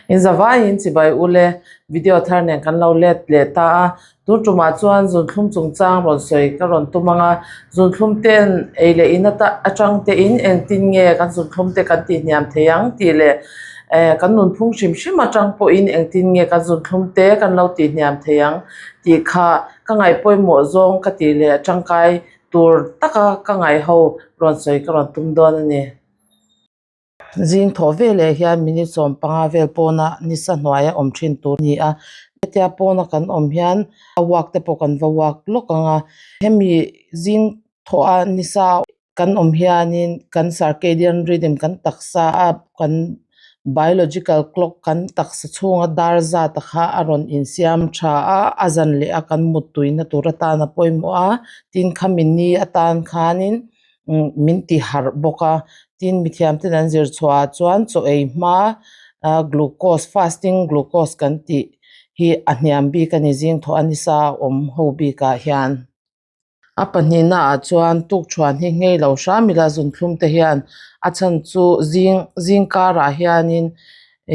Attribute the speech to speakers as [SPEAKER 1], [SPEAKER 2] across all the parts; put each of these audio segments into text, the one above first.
[SPEAKER 1] In zavaiin chibai ule video thar nen kan lo let leh ta a, tun tumah chuan zunthlum chungchang rawn sawi ka rawn tum ang a, zunthlum ten ei leh in atang te in engtin nge kan zunthlum te kan tih hniam thei ang tih leh eh kan nunphung hrim hrim atang pawhin engtin nge kan zunthlum te kan lo tih hniam thei ang tih kha ka ngaih pawimawh zawng ka tih leh tangkai tur taka ka ngaih ho rawn sawi ka rawn tum dawn a ni. Zing thawh veleh hian minute 15 vel pawna nisa hnuaia awm thin tur a ni a, hetia pawna kan awm hian a walk te pawh kan va walk lawk ang a, hemi zing thawha nisa kan awm hianin kan circadian rhythm kan taksa a kan biological clock kan taksa chhunga dar zat a kha a rawn insiam tha a, a zan leh a kan muttuina tur atan a pawimawh a, tin khami ni atan khanin. Min ti harh bawk a, tin mithiam ten an zir chhuah ah chuan chaw ei hma ah glucose fasting glucose kan tih hi a hniam bik a ni zing thawh a nisa a awm ho bik ah hian. A pahnihna ah chuan tukthuan hi nghei lo hram ila zunthlum te hian a chhan chu zing zing karah hianin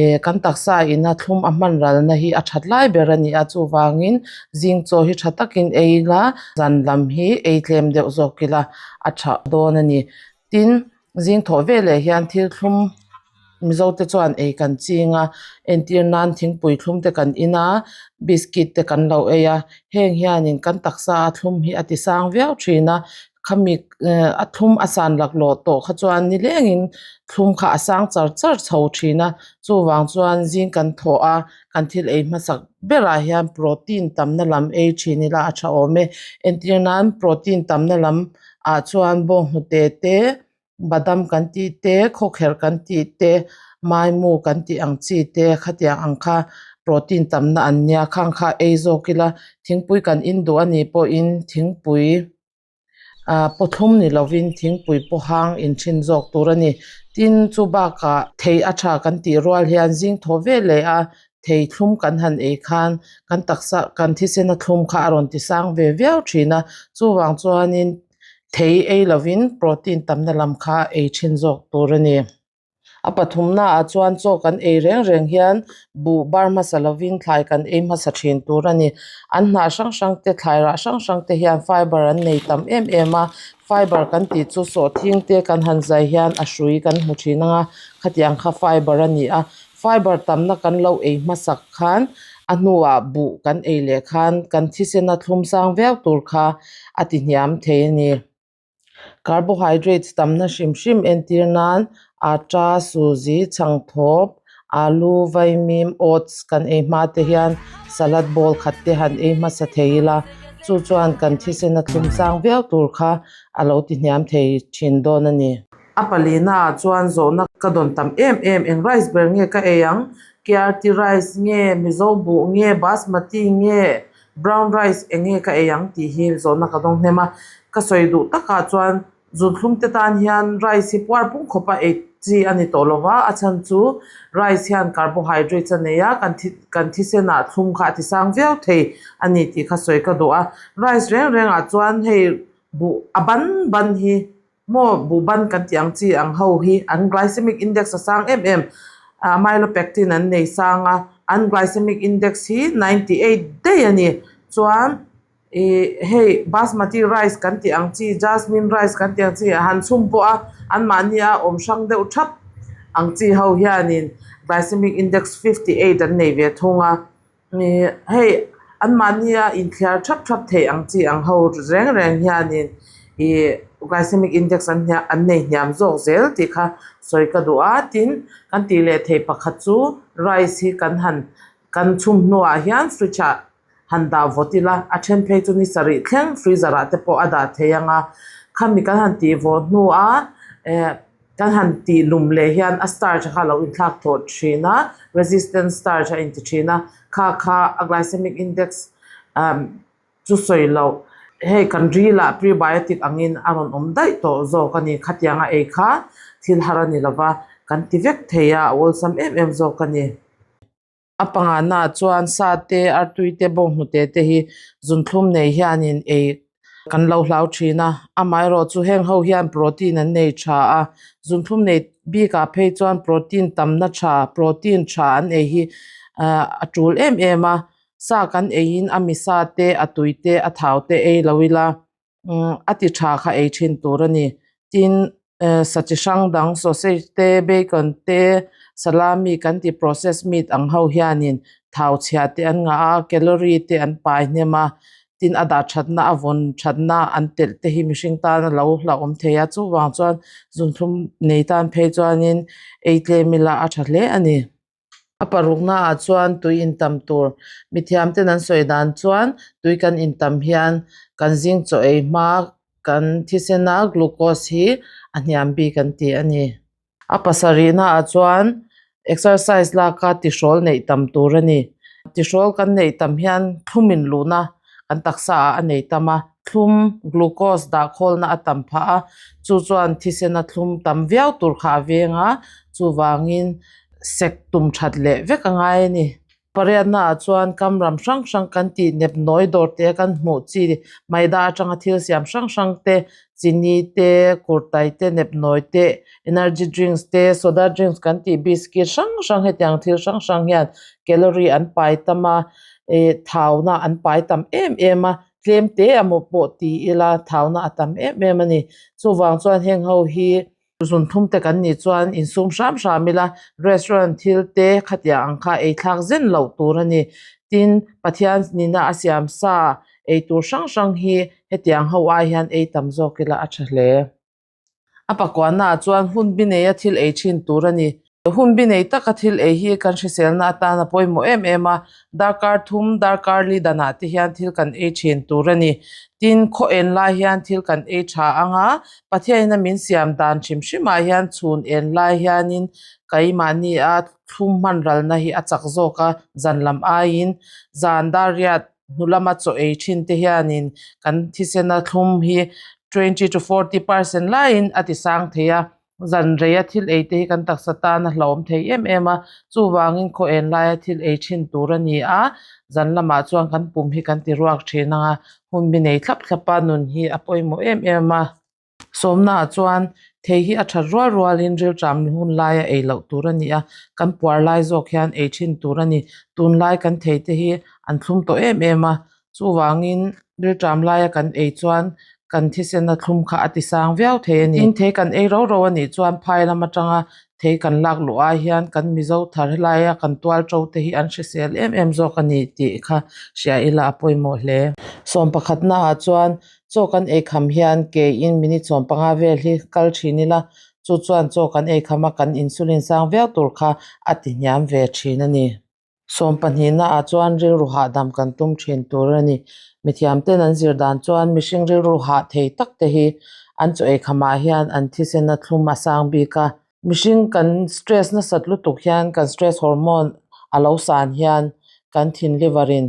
[SPEAKER 1] Eh kan taksa ina thlum a hman ralna hi a that lai ber a ni a, chuvangin zing chaw hi tha takin ei ila zan lam hi ei tlem deuh zawk ila a tha dawn a ni. Tin, zing thawh veleh hian thil thlum Mizo te chuan ei kan ching a, entir nan thingpui thlum te kan in a, biscuit te kan lo ei a, heng hianin kan taksa a thlum hi a ti sang viau thin a, khami eh a thlum a san laklawh tawh kha chuan nilengin thlum kha a sang char char chho thin a chuvang chuan zing kan thawh a kan thil ei hmasak berah hian protein tamna lam ei thin ila a tha awm e entir nan protein tamna lam ah chuan bawnghnute te badam kan tih te khawkherh kan tih te maimu kan tih ang chi te khatiang ang kha protein tamna an nia khang kha ei zawk ila thingpui kan in duh anih pawhin thingpui ah pawthlum ni lovin thingpui pawh hang in thin zawk tur a ni tin chu bakah thei a tha kan tih rual hian zing thaw veleh a thei thlum kan han ei khan kan taksa kan thisen a thlum kha a rawn ti sang ve viau thin a chuvang chuanin thei ei lovin protein tamna lam kha ei thin zawk tur a ni. A pathumna ah chuan chaw kan ei reng reng hian buh bar hmasa lovin thlai kan ei hmasa thin tur a ni. An hnah hrang hrang te thlai rah hrang hrang te hian fiber an nei tam em em a, fiber kan tih chu sawhthing te kan han zai hian a hrui kan hmu thin ang a, khatiang kha fiber a ni a. Fiber tamna kan lo ei hmasak khan a hnuah buh kan ei leh khan kan thisen a thlum sang viau tur kha a ti hniam thei a ni. Carbohydrates tamna hrim hrim entir nan atta, suzi, chhangthawp, alu, vaimim, oats kan ei hma te hian salad bowl khat te han ei hmasa thei ila chu chuan kan thisen a thlum sang viau tur kha a lo ti hniam thei thin dawn a ni. A palina ah chuan zawhna ka dawn tam em em, eng rice ber nge ka ei ang? KRT rice nge, Mizo buh nge, Basmati nge? Brown rice eng nge ka ei ang tih hi zawhna ka dawng hnem a, ka sawi duh takah chuan zunthlum te tan hian rice hi puar pung khawpa ei chi a ni tawh lo va, a chhan chu rice hian carbohydrates a nei a, kan thi kan thisenah thlum kha a ti sang viau thei a ni tih kha sawi ka duh a, rice reng rengah chuan hei buh a ban ban hi maw buh ban kan tih ang chi ang ho hi an glycemic index a sang em em amylopectin an nei sang a an glycemic index hi 98 daih a ni chuan ih hei basmati rice kan tih ang chi jasmine rice kan tih ang chi han chhum pawh a anmahni a awm hrang deuh thap ang chi ho hianin glycemic index 58 an nei ve thung a. Ih hei anmahnia inthliar thap thap theih ang chi ang ho reng reng hianin ih glycemic index an hnia an nei hniam zawk zel tih kha sawi ka duh a tin kan tih leh theih pakhat chu rice hi kan han kan chhum hnuah hian fridge ah han dah vawt ila a then phei chu ni sarih thleng freezer ah te pawh a dah thei ang a khami kan han tih vawh hnuah eh. Kan han tih lum leh hian a starch kha a lo inthlak thawh thin a, resistant starch a inti thin a, kha kha a glycemic index umm chu sawi loh hei kan ril ah prebiotic angin a rawn awm daih tawh zawk a ni, khatiang a ei kha thil har a ni lova kan ti vek thei a, a awlsam em em zawk a ni. A pangana chuan sa te, artui te, bawnghnute te hi zunthlum nei hianin ei. kan lo hlau thin a, amaherawhchu heng ho hian protein an nei tha a, zunthlum nei bikah phei chuan protein tamna tha protein tha an ei hi ahh a tul em em a, sa kan eiin a misa te a tui te a thau te ei lo ila umm a ti tha kha ei thin tur a ni tin ehh sa chi hrang dang sausage te bacon te salami kan tih process meat ang ho hianin thau chhia te an ngah a calorie te an pai hnem a tin a dah thatna a vawn thatna an telh te hi mihring tan a lo hlauhawm thei a chuvang chuan zunthlum nei tan phei chuanin ei tlem ila a tha hle a ni. A parukna ah chuan tui intam tur mithiam ten an sawi dan chuan tui kan intam hian kan zing chaw ei hma kan thisen a glucose hi a hniam bik an ti a ni. A pasarihna ah chuan exercise lak a tihrawl neih tam tur a ni. Tihrawl kan neih tam hian thlum in luhna kan taksa ah a nei tam a, thlum glucose dah khawlna a tam phah a, chu chuan thisen a thlum tam viau tur kha a veng a, chuvangin sek tum that leh vek a ngai a ni. Pariatna ah chuan kam ram hrang hrang kan tih nep nawi dawr te kan hmuh chi maida atanga thil siam hrang hrang te chini te kurtai te nep nawi te energy drinks te soda drinks kan tih biscuit hrang hrang hetiang thil hrang hrang hian calorie an pai tam a ih thauna an pai tam em em a tlem te emaw pawh ti ila thauna a tam em em a ni chuvang chuan heng ho hi Zunthum te kan nih chuan insum hram hram ila restaurant thil te khatiang ang kha ei thlak zen loh tur a ni. Tin, Pathian nina a siam sa ei tur hrang hrang hi hetiang ho ai hian ei tam zawk ila a tha hle. A pakuanna ah chuan hun bi neia thil ei thin tur a ni. Hun bi nei taka thil ei hi kan hriselna atan a pawimawh em em a, darkar thum, darkar li danah te hian thil kan ei thin tur a ni. Tin, khaw en lai hian thil kan ei tha ang a, Pathianin a min siam dan hrim hrimah hian chhun en lai hianin keimahni a thlum hman ralna hi a chak zawk a, zan lam aiin zan dariat hnu lama chaw ei thin te hianin kan thisena thlum hi 20 to 40 percent laiin a ti sang thei a. Zan reia thil ei te hi kan taksa tan a hlauhawm thei em em a, chuvangin khaw en laia thil ei thin tur a ni a, zan lamah chuan kan pum hi kan ti ruak thin ang a, hun bi nei thlap thlap a nun hi a pawimawh em em a. Sawmnaah chuan thei hi a that rual rualin rilṭam hun laia ei loh tur a ni a, kan puar lai zawk hian ei thin tur a ni. Tunlai kan thei te hi an thlum tawh em em a, Chuvangin rilṭam laia kan ei chuan kan thisena thlum kha a ti sang viau thei a ni. Tin, thei kan ei ro ro a nih chuan phai lam atanga thei kan lak luh ai hian kan Mizo thar helaia kan tual ṭo te hi an hrisel em em zawk a ni tih kha hria ila a pawimawh hle. Sawm pakhatnaah chuan chaw kan ei kham hian ke in minute 15 vel hi kal ṭhin ila, chu chuan chaw kan ei kham a kan insulin sang viau tur kha a ti hniam ve ṭhin a ni. Sawm pahnihna ah chuan rilru hahdam kan tum thin tur a ni. Mithiam ten an zir dan chuan mihring rilru hah thei tak te hi an chaw ei khamah hian an thisen a thlum a sang bik a. Mihring kan stress nasat lutuk hian kan stress hormone a lo san hian kan thin liver in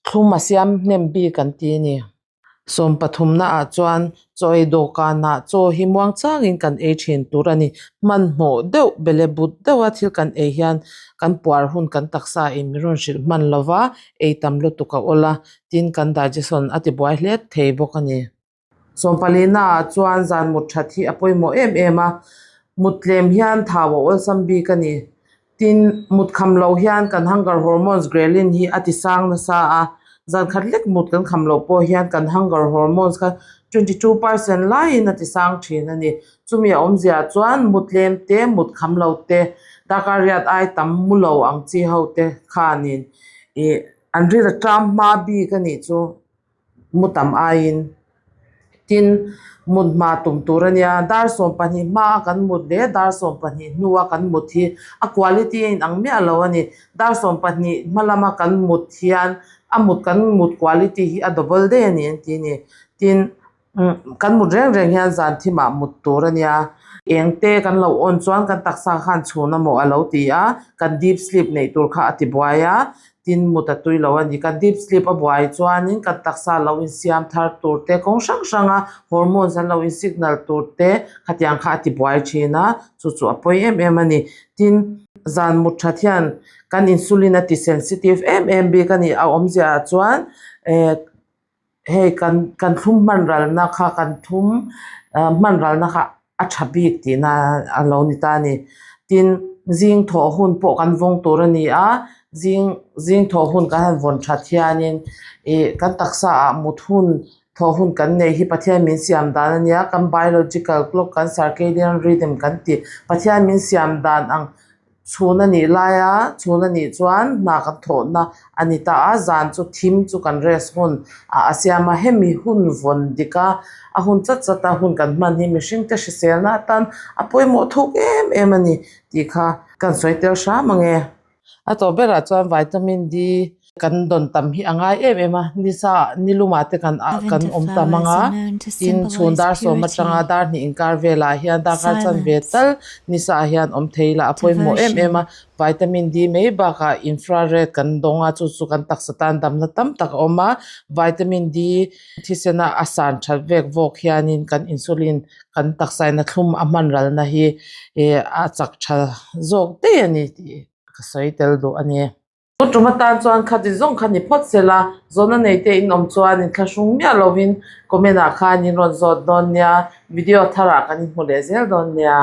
[SPEAKER 1] Thlum a siam hnem bik an ti a ni. Sawm pathumna ah chuan chaw ei dawhkanah chaw hi muang changin kan ei thin tur a ni. Hmanhmawh deuh bele but deuha thil kan ei hian kan puar hun kan taksa in min rawn hrilh hman lova ei tam lutuk a awl a, tin kan digestion a ti buai hle thei bawk a ni. Sawmpalina ah chuan zan mut that hi a pawimawh em em a, mut tlem hian thau a awlsam bik a ni. Tin, mut kham loh hian kan hunger hormones ghrelin hi a ti sang nasa a, zan khat lek mut kan kham loh pawh hian kan hunger hormones kha 22 percent laiin a ti sang thin a ni. Chumi a awmzia chuan mut tlem te, mut kham lo te, darkar riat ai tam mu lo ang chi ho te khanin ih an ri la ṭam hma bik a nih chu. Mu tam aiin tin mut hma tum tur a nia dar 12 hmaa kan mut leh dar 12 hnua kan mut hi a quality a inang miah lo a ni dar 12 hma lama kan mut hian a mut kan mut quality hi a double daih a ni an ti a ni tin kan mut reng reng hian zan thimah mut tur a nia eng te kan lo on chuan kan taksa khan chhun amaw a lo ti a kan deep sleep neih tur kha a ti buai a. Tin mut a tui lo a ni. Kan deep sleep a buai chuanin kan taksa lo insiam thar tur te kawng hrang hranga hormones an lo in signal tur te khatiang kha a ti buai thin a, chu chu a pawi em em a ni. Tin, zan mut that hian kan insulin a ti sensitive em em bik a ni. A awmzia ah chuan eh. Hei kan kan thlum hman ralna kha kan thum hman ralna kha a tha bik tihna a lo ni ta a ni. Tin, zing thawh hun pawh kan vawng tur a ni a, zing zing thawh hun kan han vawn that hianin ih kan taksa ah mut hun thawh hun kan nei hi Pathian min siam dan a nia, kan biological clock kan circadian rhythm kan tih Pathian min siam dan ang Chhun a nih laia chhun a nih chuan hna kan thawhna a ni ta a, zan chu thim chu kan rest hun ah a siam a, hemi hun vawn dik a, a hun chat chat a hun kan hman hi mihring te hriselna atan a pawimawh thuk em em a ni tih kha kan sawi tel hram ang e. A tawp berah chuan vitamin D Kan dawn tam hi a ngai em em a, nisa ni lumah te kan ah kan
[SPEAKER 2] Lavender
[SPEAKER 1] awm tam ang
[SPEAKER 2] flowers
[SPEAKER 1] a,
[SPEAKER 2] are known to
[SPEAKER 1] tin chhun
[SPEAKER 2] symbolize
[SPEAKER 1] dar sawm atanga
[SPEAKER 2] purity,
[SPEAKER 1] dar hnih inkar velah hian darkar chan ve
[SPEAKER 2] silence,
[SPEAKER 1] tal nisa ah hian awm thei ila a pawimawh em em
[SPEAKER 2] devotion,
[SPEAKER 1] a, vitamin D mai bakah infrared kan dawng a chu chu kan taksa tan damna tam tak a awm a, vitamin D thisena a san that vek vawk hianin kan insulin kan taksa in a thlum a hman ralna hi ih a chak tha zawk daih a ni tih ka sawi tel duh a ni. Tun tum atan chuan khati zawng kha ni phawt se la, zawhna nei te in awm chuan in thlahrung miah lovin comment ah khan in rawn zawt dawn nia, video tharah kan inhmu leh zel dawn nia.